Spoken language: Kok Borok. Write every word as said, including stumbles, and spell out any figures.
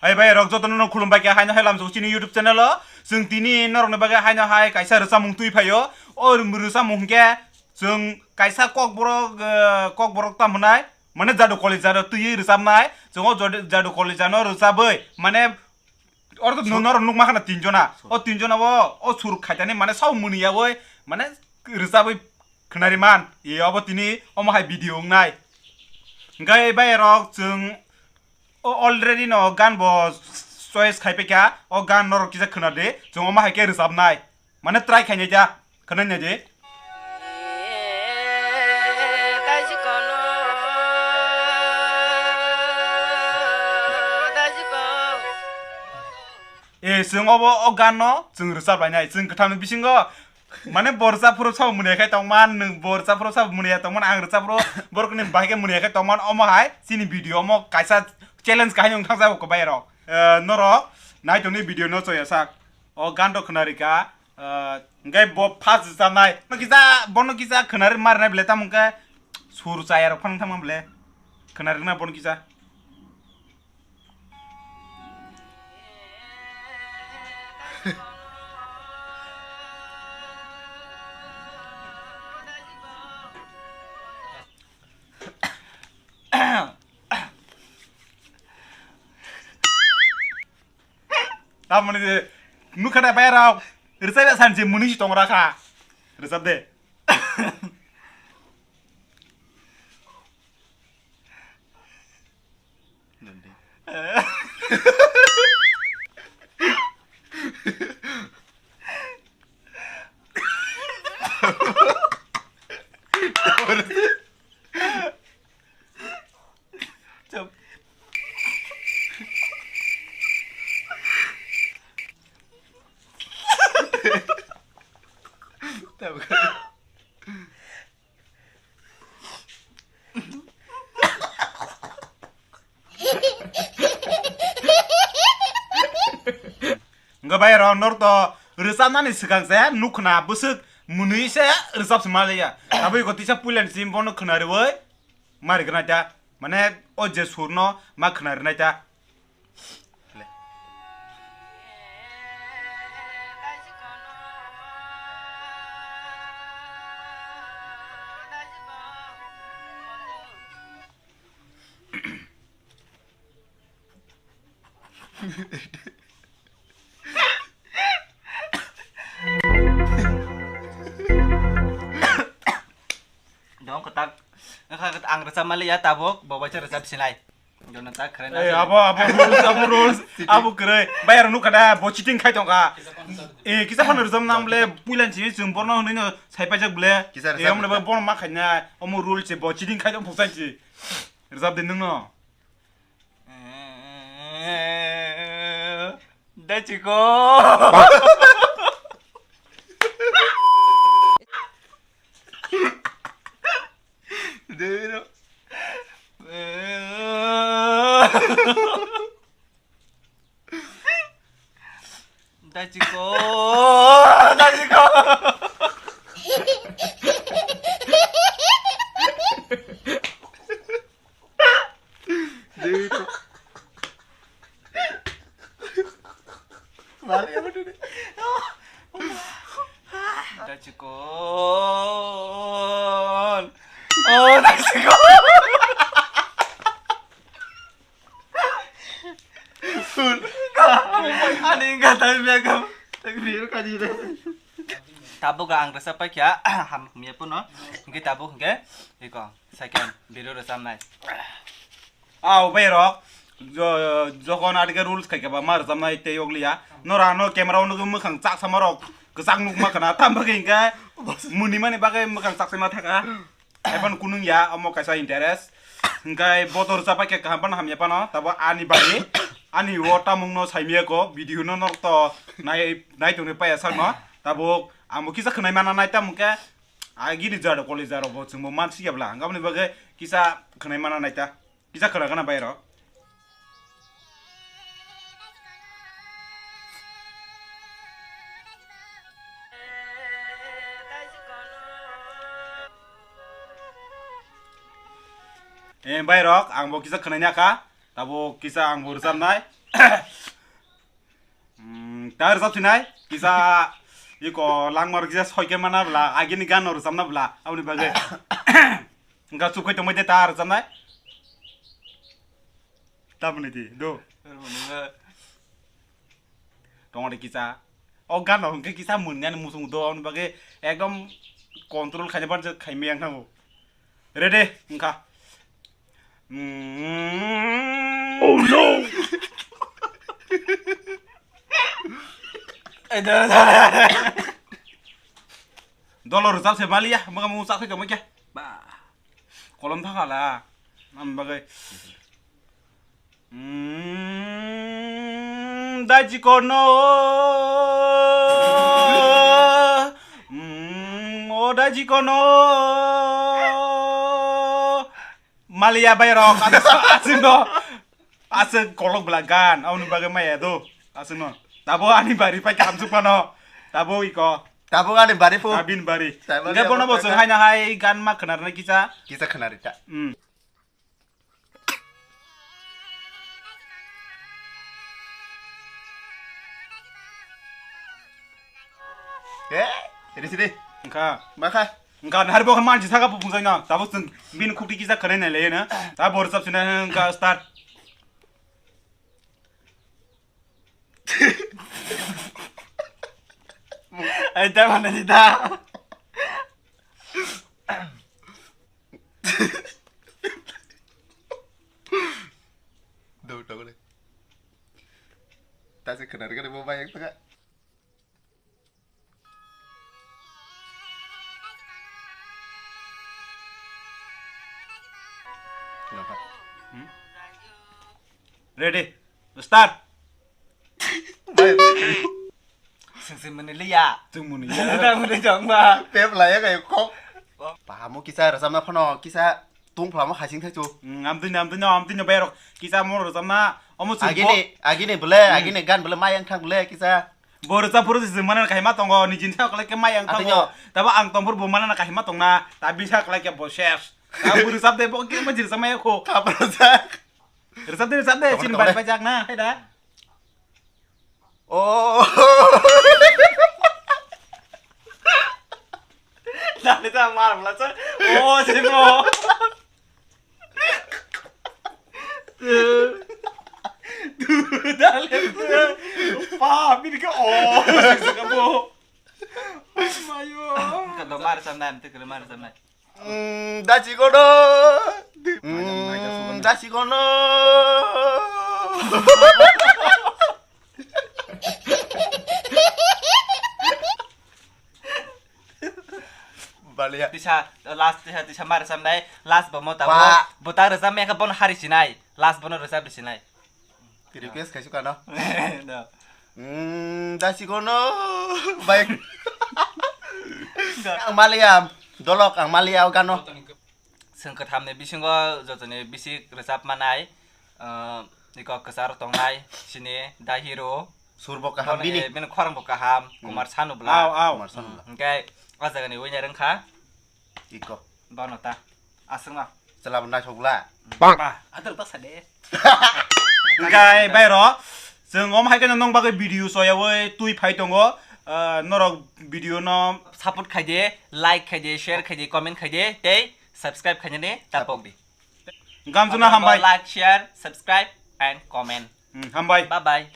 Hai bai rok jotono no khulumbai kha haino hai lamjao chini YouTube channel o. Chwng tini norokni bagwi haino hai kaisa rwchapmung twi phaio. O rwchapmung hwnkhe chwng kaisa kokborok, eh, kokborok tamo hwnai, mane jadu kolija ro twiwi rwchapnai. Chwng o jadu, jadu kolija no rwchabwi mane oro to norok nukma khana tinjona. O tinjona o, o sur khaitani mane sao mwnwi yawi mane rwchabwi khwnari man. E obo tini omo hai video wngnai. Hwnkhe bai rok chwng O already no gan bo choice khai paikha, o gan norok kisa khwna di, chwng omo hai khe rwchapnai. Mane try khainai ja, khwnai nai di. E, chwng obo o gan no chwng rwchap lainai, chwng kwtham ni bisingo Mane bo rwchapphuru sabo mwnwi khe tongman, nwng bo rwchapphuru sabo mwnwi ya tongman, ang rwchapphuru borokni bahai khe mwnwi ya khe tongman, omo hai chini video omo kaisa challenge kahai wng thang jago bai rok. Eh, norok nai tongni video no choya sak. O gan rok khwna rika, eh, hwnkhe bo first rwchapnai. Bono kisa, bono kisa khwna ri mar nai bwle tamo hwnkhe sur chaya rok phano thangma bwle. Khwna rikna bono kisa. Tamoni de nukha de bai rok rwchap ya sanse mwnwi si tong rakha. Rwchap de. Wngkha bai rok norok to rwchapnani swkang se nuk khna bwswk mwnwi se rwchap se maliya. Tabuk iko tisa puilani simi bono khna rwui ma rwgwna ta. Mane o je sur no ma khna rwnai ta. Dong kwtak. Wngkha ang rwchap maliya tabuk, bo baisa rwchap sinai. Jono ta khwrwino. Eh, abo, abo rules, abo rules, abo kwrwi. Bayar nukha da, bo cheating khai tongkha. Eh, kisa phano rwchap nang ble, puilan sini chwng borno hwnwi no sai paijak ble. Kisa rwchap. Eh, omne bo bono ma khaina, omo rule se bo cheating khai tong phuksa si. Rwchap de nwng no. Dachiko. Dero. Dachiko. Dachiko. Dachiko. Mari apa tu ni? Dachikon. Oh, dachikon. Ani enggak tahu biar kamu. Tapi biar kaji deh. Tabuk ang rasa paikha ham ya puno. Engke tabuk engke. Iko second biru rasa nai. Au bai rok, jo-, jokon adike rules khai khe ba ma rwchapnai tei yokliya. Nora no camera o nugwi mwkhang chaksa ma rok kwchak nukma khna, tamo khe hinkhe mwnwi mani bagwi mwkhang chaksa ma thaka. Ephano kunung ya, omo kaisa interest. Hinkhe bo to rwchap bai khe kaham phano hamya phano, tabo ani bagwi, ani o tamung no saimya ko, video no norok to nai, nai tongni paya sakno. Tabuk ang bo kisa khwnai mana nai tamo khe, agini jaro college jaro bo chwngbo mansi ya bla, ang aboni bagwi kisa khwnai mana nai ta. Kisa khwna khwna bai rok. Eh, bai rok, ang bo kisa khwnaina kha, tabo kisa ang bo rwchapnai. Hmm, ta rwchap sinai, kisa iko langmar kisa soike mana bla, agini gan no rwchapna bla, aboni bagwi. Wngkha chukwai tongbai de ta rwchapnai. Taboni di, do. Tongo de kisa. O gan no hwnkhe kisa mwnani muchung do, aboni bagwi ekdom control khaina bar khaimai ang thango. Ready, wngkha. Mm. Oh no! Dolo rwchap se maliya, maka mu chak khe kama kya. Ba. Kolom thakala. Am bagwi. Mm, dai chikono. Mm, o dai chikono. Maliya bai rok, aswk, aswk no. Aswk kolok bwla gan, aboni bagwi maya do. Aswk no. Tabo ani bari pai kam suk pano. Tabo iko. Tabo ani bari phu. Tabin bari. Tabo hwnkhe ani bono bo bari chwng pai. Haina hai gan ma khwnarnai kisa. Kisa khwnari ta. Hmm. Eh, ini sini. Wngkha. Makha. Wngkha, nahar bo manji saka pupung jai na. Tabo chwng bini khukti kisa khwnai nai le na. Ta bor chap sina wngkha start. Ai, ta mana di ta. Dau, dau le. Ta se khwnari khwnari bo bai ek taka. Hmm? Ready, start. Sengse mene liya. Tung muni ya. Tung muni jong ba. Pep laya kayo kok. Pahamo kisa rwchapna phano kisa tung phlamo hasing thaichu. Hmm, amtwino, amtwino, amtwino berok kisa mo rwchapna. Omo chwng agini, agini bole, hmm, agini gan bole mayang thang bole kisa. Bo rwchap phuru se chwng mana kahima tongo, nijini sa kwlai khe mayang thango. Atwino. Tabo ang tongphuru bo mana kahima tongna, ta bisa kwlai khe bo ses. Ta bo rwchap de bo khe bo rwchap maya kho. Kha rwchap. Rwchap de, rwchap de, tongole, chini tongole. Bai pai jak na, hai da. Oh. Dale ta mar bla cha. Oh, simo. Dale. Pa, bini ke oh, simo. Mayo. Ka do mar sam nan, te kre mar sam nan. Mm, dasi kono. Mm, dasi kono. Baliya. Tisa, last tisa, tisa mar samnai, last bomo tabo. Ba. Bota rwchap mekha bon hari sinai, last bono rwchap sinai. Request khaisuk ano. No. Mm, dasi kono. Baik. Ang maliya, dolok ang maliya o gano. Chwng kwthamni bisingo jotoni bisik rwchap manai, ah, iko kwcharo tongnai, sini da hero. Surbo kaham bono bini. Eh, bini khorang bo kaham, hmm. Kumar Sanu bla. Aw, aw. Kumar Sanu bla. Hwnkhe o jagani winner wngkha. Iko. Bono ta. Aswkno. Chwla bo naithok bla. Bang. Ba, adar ta sade. Hwnkhe bai ro, chwng om hai kheno nong bagwi video soyawi twi phai tongo. Ah, norok video no support khaide, like khaide, share khaide, comment khaide, tei subscribe khainani tapok di. Gamsuna hambai. Like, share, subscribe and comment. Hmm, hambai. Bye bye.